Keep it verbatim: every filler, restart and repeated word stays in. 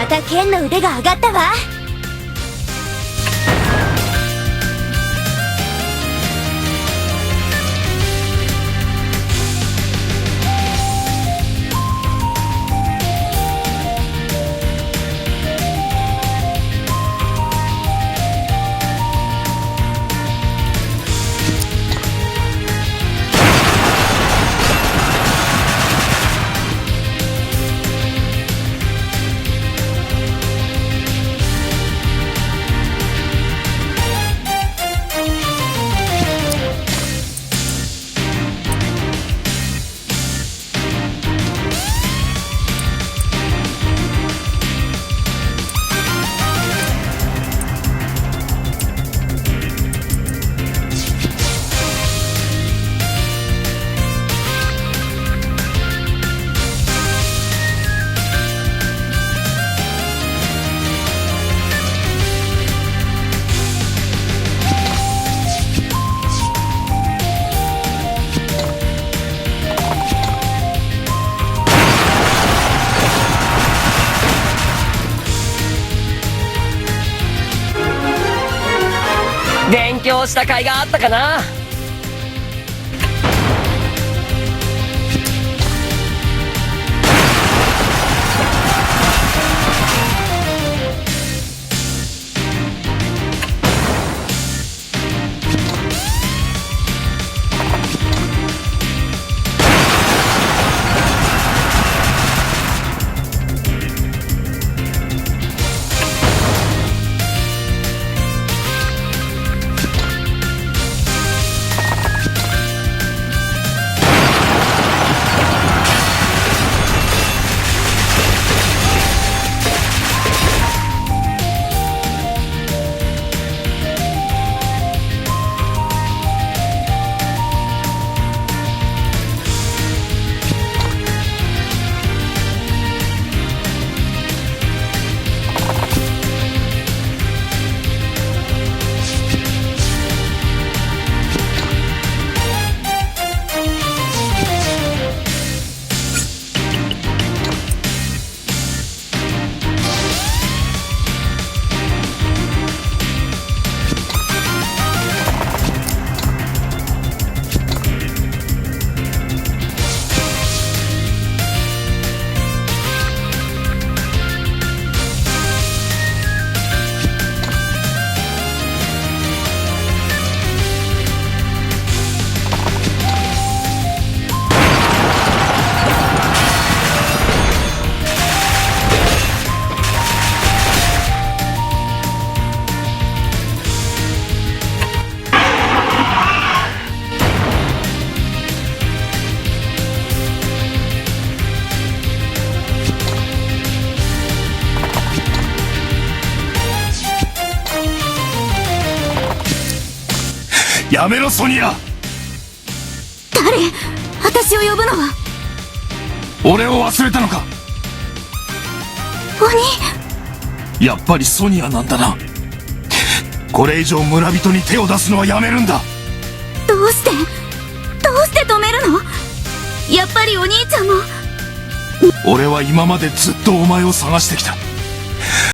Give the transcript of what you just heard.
たケンの腕が上がったわ。 勉強した甲斐があったかな？ やめろ、ソニア！ 誰？私を呼ぶのは？俺を忘れたのか？鬼？やっぱりソニアなんだな。これ以上村人に手を出すのはやめるんだ。どうして？どうして止めるの？やっぱりお兄ちゃんも。俺は今までずっとお前を探してきた。